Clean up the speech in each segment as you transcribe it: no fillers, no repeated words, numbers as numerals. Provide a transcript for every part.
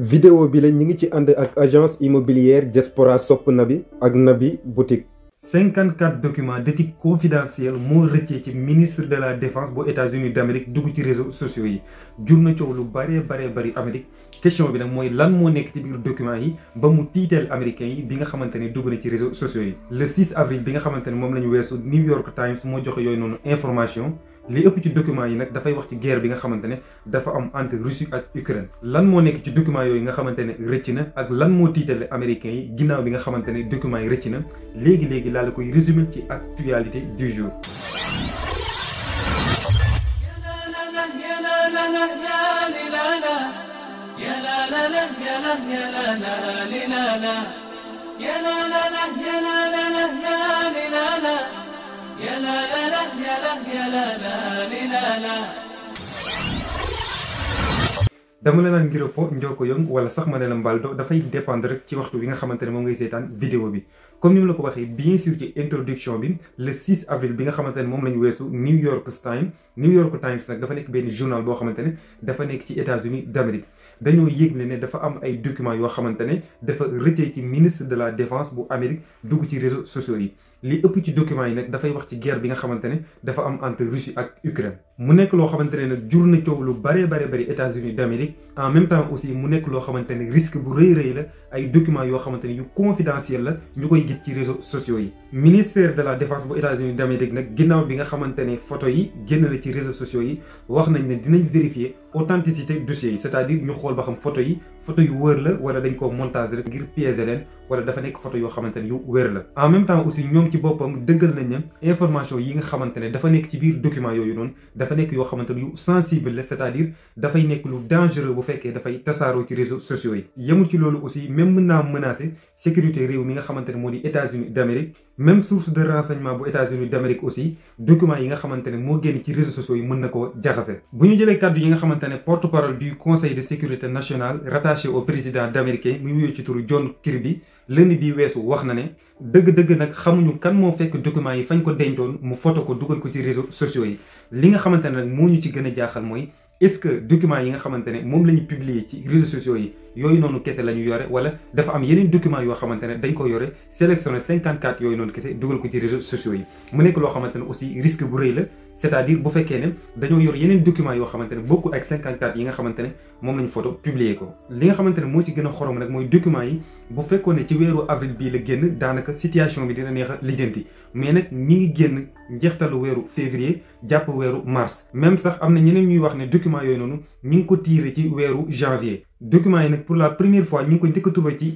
vidéo bi la ñi ngi ci ànd ak agence immobilière Diaspora Sopp Nabi ak Nabi boutique. 54 documents d'éthique confidentielle moo rëccee ci ministre de la défense bu États-Unis d'Amérique dugg ci réseaux sociaux yi jur na coow lu bari Amérique. question bi nag mooy lan moo nekk ci biir documents yi ba mu tiiteel américains yi bi nga xamante ne dugg na ci réseaux sociaux yi. le 6 avril bi nga xamante ne moom la ñu weesu New York Times moo joxe yooyu noonu information. li ëpp ci documents yi nag dafay wax ci guerre bi nga xamante ne dafa am entre Russie ak Ukraine lan moo nekk ci documents yooyu nga xamante ne rëcc na ak lan moo tiitale américains yi ginnaaw bi nga xamante ne documents yi rëcc na léegi laa la koy résumer ci actualité du jour. dama la naan ngir po njoko yong wala sax ma ne la mbaldo dafay dépendre rek ci waxtu bi nga xamante ne moom ngay seetaan vidéo bi comme ni mu la ko waxee bien sûr ci introduction bi le 6 avril bi nga xamante ne moom la ñu weesu New York Times nag dafa nekk benn journal boo xamante ne dafa nekk ci États-Unis d'Amérique dañoo yégle ne dafa am ay documents yoo xamante ne dafa rëccee ci ministre de la défense bu Amérique dugg ci réseaux sociaux yi li ëpp ci documents yi nag dafay wax ci guerre bi nga xamante ne dafa am entre Russie ak Ukraine mu nekk loo xamante ne nag jur na coow lu bari États-Unis d'Amérique en même temps aussi mu nekk loo xamante ne risque bu rëy la ay documents yoo xamante ne yu confidentiel la ñu koy gis ci réseaux sociaux yi. ministère de la défense bu États-Unis d'Amérique nag ginnaaw bi nga xamante ne photo yi génn na ci réseaux sociaux yi wax nañ ne dinañ vérifier authenticité dossier yi c'est-à-dire ñu xool ba xam photo yu wër la wala dañ ko montage rek ngir piéger leen wala dafa nekk photo yoo xamante ne yu wër la. en même temps aussi ñoom ci boppam dëggal nañ ne information yi nga xamante ne dafa nekk ci biir document yooyu noonu dafa nekk yoo xamante ne yu sensible la c'est-à-dire dafay nekk lu dangereux bu fekkee dafay tasaaroo ci réseaux sociaux yi. yemul ci loolu aussi même mën naa menacer sécurité réew mi nga xamante ne moo di États-Unis d'Amérique même source de renseignement bu États-Unis d'Amérique aussi documents yi nga xamante ne moo génn ci réseaux sociaux yi mën na koo jaxase. bu ñu jëlee kàddu yi nga xamante ne porte-parole du conseil de sécurité nationale rattaché au président américain muy wuyoo ci turu John Kirby lundi bi weesu wax na ne dëgg nag xamuñu kan moo fekk documents yi fañ ko dencoon mu photo ko dugal ko ci réseaux sociaux yi li nga xamante ne nag moo ñu ci gën a jaaxal mooy est-ce que documents yi nga xamante ne moom la ñu publier ci réseaux sociaux yi yooyu noonu kese la ñu yore wala dafa am yeneen documents yoo xamante ne dañ ko yore sélectionné 54 yooyu noonu kese dugal ko ci réseaux sociaux yi mu nekk loo xamante ne aussi risque bu rëy la c'est-à-dire bu fekkee ne dañoo yor yeneen documents yoo xamante ne bokkul ak 54 yi nga xamante ne moom lañ photo publier ko li nga xamante ne moo ci gën a xorom nag mooy documents yi bu fekkoon ne ci weeru avril bii la génn daanaka situation bi dina neex a lijjanti mais nag mi ngi génn njeextalu weeru février jàpp weeru mars même sax am na ñeneen ñuy wax ne documents yooyu noonu ñi ngi ko tiré ci weeru janvier documents yi nag pour la première fois ñi ngi ko njëkk a trouvé ci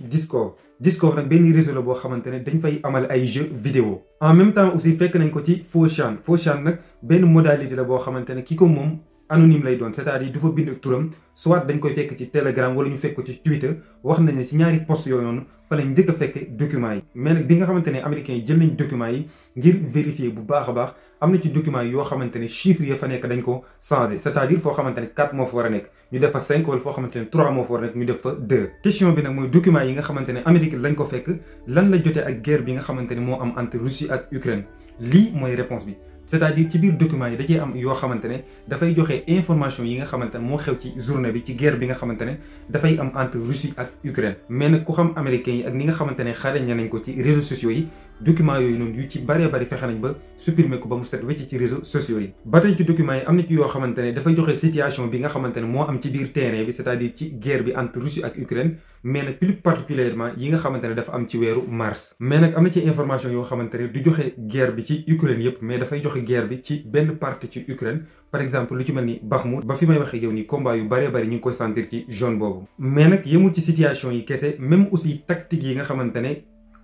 Discord nag benn réseau la boo xamante ne dañ fay amal ay jeux vidéo en même temps aussi fekk nañ ko ci 4chan nag benn modalité la boo xamante ne ki ko moom anonyme lay doon c'est-à-dire du fa bind turam soit dañ koy fekk ci Telegram wala ñu fekk ko ci Twitter wax nañ ne ci ñaari post yooyu noonu fa lañ njëkk a fekk documents yi mais nag bi nga xamante ne américains yi jël nañ documents yi ngir vérifier bu baax a baax am na ci documents yi yoo xamante ne chiffres ya fa nekk dañ ko changé c'est-à-dire foo xamante ne 4 moo fa war a nekk ñu def fa 5 wala foo xamante ne 3 moo fa war a nekk ñu def fa 2. question bi nag mooy documents yi nga xamante ne Amérique lañ ko fekk lan la jotee ak guerre bi nga xamante ne moo am entre Russie ak Ukraine lii mooy réponse bi c'est-à-dire ci biir documents yi da cee am yoo xamante ne dafay joxe information yi nga xamante ne moo xew ci journée bi ci guerre bi nga xamante ne dafay am entre Russie ak Ukraine mais nag ku xam américains yi ak ni nga xamante ne xarañ nañ ko ci réseaux sociaux yi documents yooyu noonu yu ci bari fexe nañ ba supprimer ko ba mu set wecc ci réseaux sociaux yi ba tey ci documents yi am na ci yoo xamante ne dafay joxe situation bi nga xamante ne moo am ci biir terrain bi c'est-à-dire ci guerre bi entre Russie ak Ukraine mais nag plus particulièrement yi nga xamante ne dafa am ci weeru mars mais nag am na ci information yoo xamante ne du joxe guerre bi ci Ukraine yépp mais dafay joxe guerre bi ci benn partie ci Ukraine par exemple lu ci mel ni Bakhmout ba fi may waxee yow ni combat yu bari ñu ngi koy sentir ci zone boobu mais nag yemul ci situation yi kese même aussi tactique yi nga xamante ne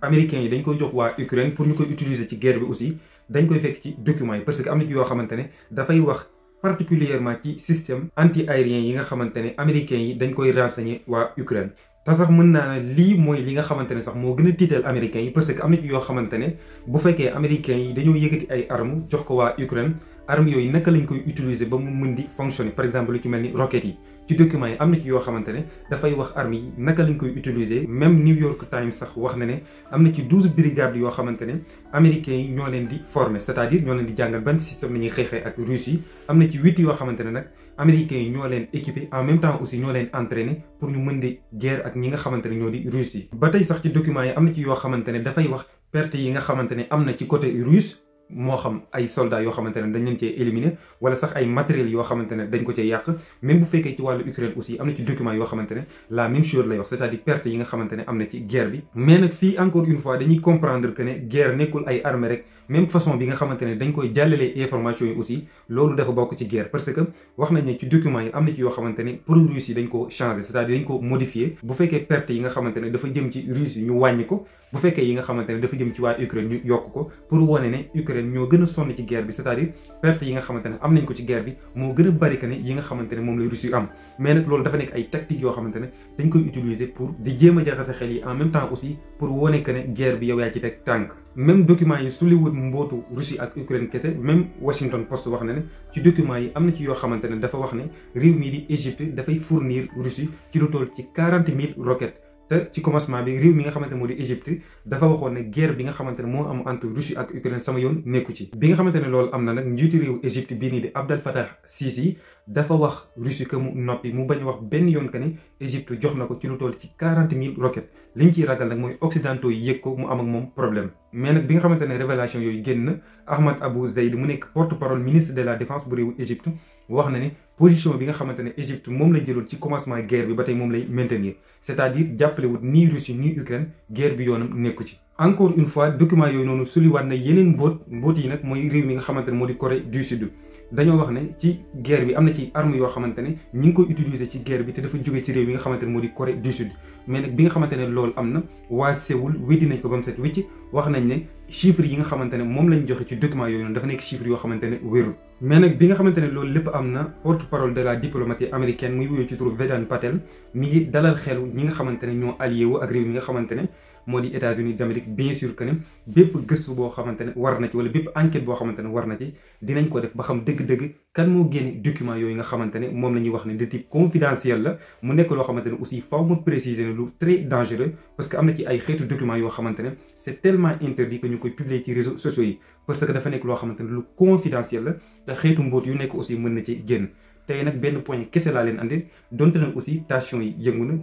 américains yi dañ koy jox waa Ukraine pour ñu koy utiliser ci guerre bi aussi dañ koy fekk ci documents yi parce que am na ci yoo xamante ne dafay wax particulièrement ci système anti-aérien yi nga xamante ne américains yi dañ koy renseigner waa Ukraine te sax mën naa ne lii mooy li nga xamante ne sax moo gën a tiiteel américains yi parce que am na ci yoo xamante ne bu fekkee américains yi dañoo yëkkati ay armes jox ko waa Ukraine armes yooyu naka lañ koy utiliser ba mu mën di fonctionner par exemple lu ci mel ni roquettes yi ci documents yi am na ci yoo xamante ne dafay wax armes yi naka lañ koy utiliser même New York Times sax wax na ne am na ci 12 brigades yoo xamante ne américains yi ñoo leen di former c'est-à-dire ñoo leen di jàngal ban système la ñuy xeexee ak Russie am na ci 8 yoo xamante ne nag américains yi ñoo leen équipé en même temps aussi ñoo leen entraîné pour ñu mën di guerre ak ñi nga xamante ne ñoo di russe yi. ba tey sax ci documents yi am na ci yoo xamante ne dafay wax perte yi nga xamante ne am na ci côté russe moo xam ay soldats yoo xamante ne dañ leen cee éliminer wala sax ay matériels yoo xamante ne dañ ko cee yàq même bu fekkee ci wàllu Ukraine aussi am na ci documents yoo xamante ne la même chose lay wax c'est-à-dire perte yi nga xamante ne am na ci guerre bi. mais nag fii encore une fois dañuy comprendre que ne guerre nekkul ay armée rek même façon bi nga xamante ne dañ koy jàllalee information yi aussi loolu dafa bokk ci guerre parce que wax nañ ne ci documents yi am na ci yoo xamante ne pour Russes yi dañ ko changer c'est-à-dire dañ ko modifier bu fekkee perte yi nga xamante ne dafa jëm ci Russes yi ñu wàññi ko bu fekkee yi nga xamante ne dafa jëm ci waa Ukraine ñu yokk ko pour wane ne Ukraine ñoo gën a sonn ci guerre bi c'est-à-dire perte yi nga xamante ne am nañ ko ci guerre bi moo gën a bari que ne yi nga xamante ne moom la Russie am mais nag loolu dafa nekk ay tactiques yoo xamante ne dañ koy utiliser pour di jéem a jaxase xel yi en même temps aussi pour wane que ne guerre bi yow yaa ci teg tànk même documents yi su li wut mbootu Russie ak Ukraine kese même Washington Post wax na ne ci documents yi am na ci yoo xamante ne dafa wax ne réew mii di Égypte dafay fournir Russie ci lu toll ci 40 000 roquettes te ci commencement bi réew mi nga xamante ne moo di Égypte dafa waxoon ne guerre bi nga xamante ne moo am entre Russie ak Ukraine sama yoon nekku ci. bi nga xamante ne loolu am na nag njiitu réew Égypte bii nii di Abdel Fattah Sisi dafa wax Russie que mu noppi mu bañ wax benn yoon que ne Égypte jox na ko ci lu toll ci 40 000 roquettes liñ ciy ragal nag mooy occidentaux yi yëg ko mu am ak moom problème. mais nag bi nga xamante ne révélation yooyu génn Ahmad Abou Zeid mu nekk porte-parole ministre de la défense bu réewu Égypte wax na ne position bi nga xamante ne Égypte moom la jëloon ci commencement guerre bi ba tey moom lay maintenir c'est-à-dire jàppalewut ni Russie ni Ukraine guerre bi yoonam nekku ci. encore une fois document yooyu noonu suliwaat na yeneen mbóot yi nag mooy réew mi nga xamante ne moo di Corée du Sud dañoo wax ne ci guerre bi am na ci armes yoo xamante ne ñi ngi koy utiliser ci guerre bi te dafa jóge ci réew mi nga xamante ne moo di Corée du Sud mais nag bi nga xamante ne loolu am na waa Séoul weddi nañ ko ba mu set wicc wax nañ ne chiffres yi nga xamante ne moom lañ joxe ci document yooyu noonu dafa nekk chiffres yoo xamante ne wérul mais nag bi nga xamante ne loolu lépp am na porte-parole de la diplomatie américaine muy wuyoo ci turu Vedant Patel mi ngi dalal xelu ñi nga xamante ne ñoo allié wu ak réew mi nga xamante ne moo di États-Unis d'Amérique bien sûr que ne bépp gëstu boo xamante ne war na ci wala bépp enquête boo xamante ne war na ci dinañ ko def ba xam dëgg-dëgg kan moo génne document yooyu nga xamante ne moom la ñuy wax ne de type confidentiel la mu nekk loo xamante ne aussi faw ma préciser ne lu très dangereux parce que am na ci ay xeetu documents yoo xamante ne c'est tellement interdit que ñu koy publier ci réseaux sociaux yi parce que dafa nekk loo xamante ne lu confidentiel la te xeetu mbóot yu nekk aussi mën na ci génn tey nag benn point kese laa leen andil donte nag aussi tension yi yëngu na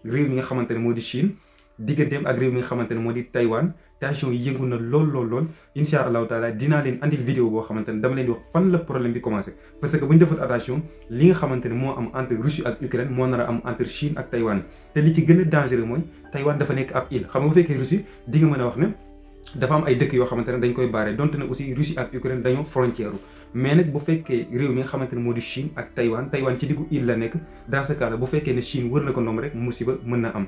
réew mi nga xamante ne moo di Chine digganteem ak réew mi nga xamante ne moo di Taïwan tension yi yëngu na lool insha allahu taala dinaa leen andil vidéo boo xamante ne dama leen di wax fan la problème bi commencé parce que bu ñu defut attention li nga xamante ne moo am entre Russie ak Ukraine moo nar a am entre Chine ak Taïwan te li ci gën a dangereux mooy Taïwan dafa nekk ab île xam nga bu fekkee Russie di nga mën a wax ne dafa am ay dëkk yoo xamante ne dañ koy baare donte ne aussi Russie ak Ukraine dañoo frontière mais nag bu fekkee réew mi nga xamante ne moo di Chine ak Taïwan ci diggu île la nekk dans ce cas là bu fekkee ne Chine wër na ko ndoom rek musiba mën na am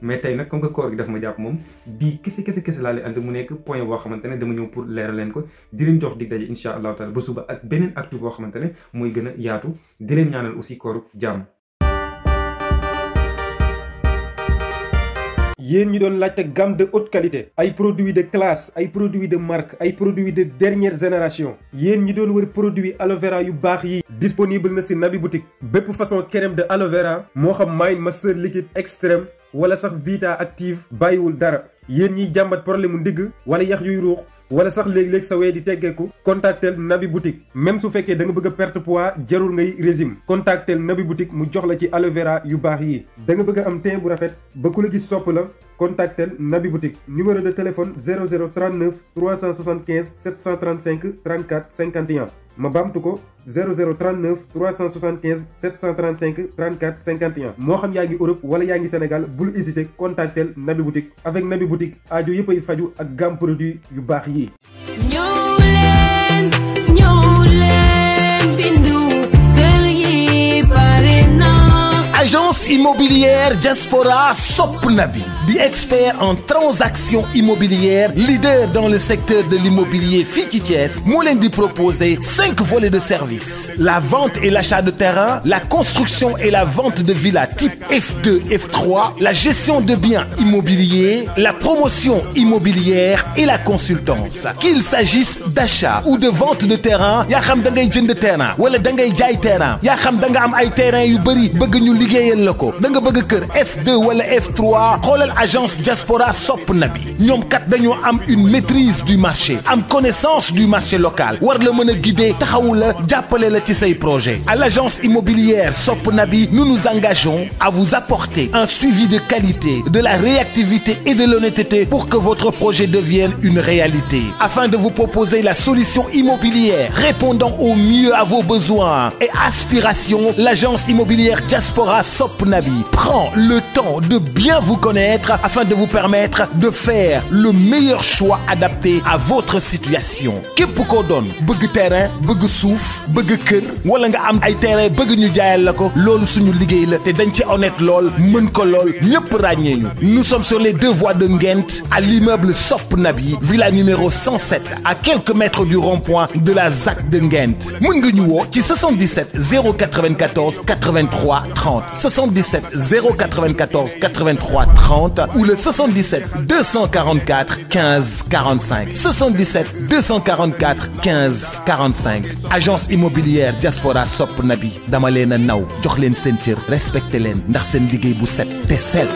mais tey nag comme que koor gi daf ma jàpp moom bii kese laa leen andi mu nekk point boo xamante ne dama ñëw pour leeral leen ko di leen jox dig daje insha allahu taala ba suba ak beneen actu boo xamante ne mooy gën a yaatu di leen ñaanal aussi kooru jàmm. yéen ñi doon laajte gamme de haute qualité ay produits de classe ay produits de marque ay produits de dernière génération yéen ñi doon wër produit aloe vera yu baax yi disponible na ci Nabi Boutique bépp façon crème de aloe vera moo xam Mind Master liquide extrême wala sax Vita active bàyyiwul dara yéen ñiy jàmbat problème mu ndigg wala yax yuy ruux wala sax léeg-léeg sa wee di teggeeku contactel Nabi Boutique même su fekkee da nga bëgg a perte poids jarul ngay régime contactel Nabi Boutique mu jox la ci aloe vera yu baax yi da nga bëgg a am teint bu rafet ba ku la gis sopp la contactel Nabi Boutique numéro de téléphone 0039 375 735 34 51 ma baamtu ko 0039 375 735 34 51 moo xam yaa ngi Europe wala yaa ngi Sénégal bul hésiter contactel Nabi Boutique avec Nabi Boutique aajo yëpp ay faju ak gamme produit yu baax yi. Agence immobilière Diaspora Sopp Nabi di expert en transactions immobilières leader dans le secteur de l'immobilier fii ci Thiès moo leen di proposer 5 volets de service la vente et l'achat de terrain la construction et la vente de villas type F2 F3 la gestion de biens immobiliers la promotion immobilière et la consultance qu'il s'agisse d'achat ou de vente de terrain yaa xam da ngay jënd terrain wala da ngay jaay terrain yaa xam da nga am ay terrain yu bëri bëgg ñu liggéeyal la ko da nga bëgg kër F2 wala F3 xoolal agence Diaspora Sopp Nabi ñoom kat dañoo am une maîtrise du marché am connaissance du marché local war la mën a guider taxawu la jàppale la ci say projet. À l'agence immobilière Sopp Nabi nous nous engageons à vous apporter un suivi de qualité, de la réactivité et de l'honnêteté pour que votre projet devienne une réalité. Afin de vous proposer la solution immobilière répondant au mieux à vos besoins et aspirations, l'agence immobilière Diaspora Sopp Nabi prend le temps de bien vous connaître afin de vous permettre de faire le meilleur choix adapté à votre situation. Képp ko doon bëgg terrain bëgg suuf bëgg kër wala nga am ay terrain bëgg ñu jaayal la ko loolu suñu liggéey la te dañ ci honnête lool mën ko lool ñëpp ràññee ñu. Nous sommes sur les 2 voies de Nguent à l'immeuble Sopp Nabi villa numéro 107 à quelques mètres du rond-point de la ZAC de Nguent. Mën nga ñu woo ci 77 094 83 30 77 094 83 30 ou le 77 244 15 45 77 244 15 45. Agence immobilière Diaspora Sopp Nabi dama leen a naw jox leen seen cër respecté leen ndax seen liggéey bu set te sell.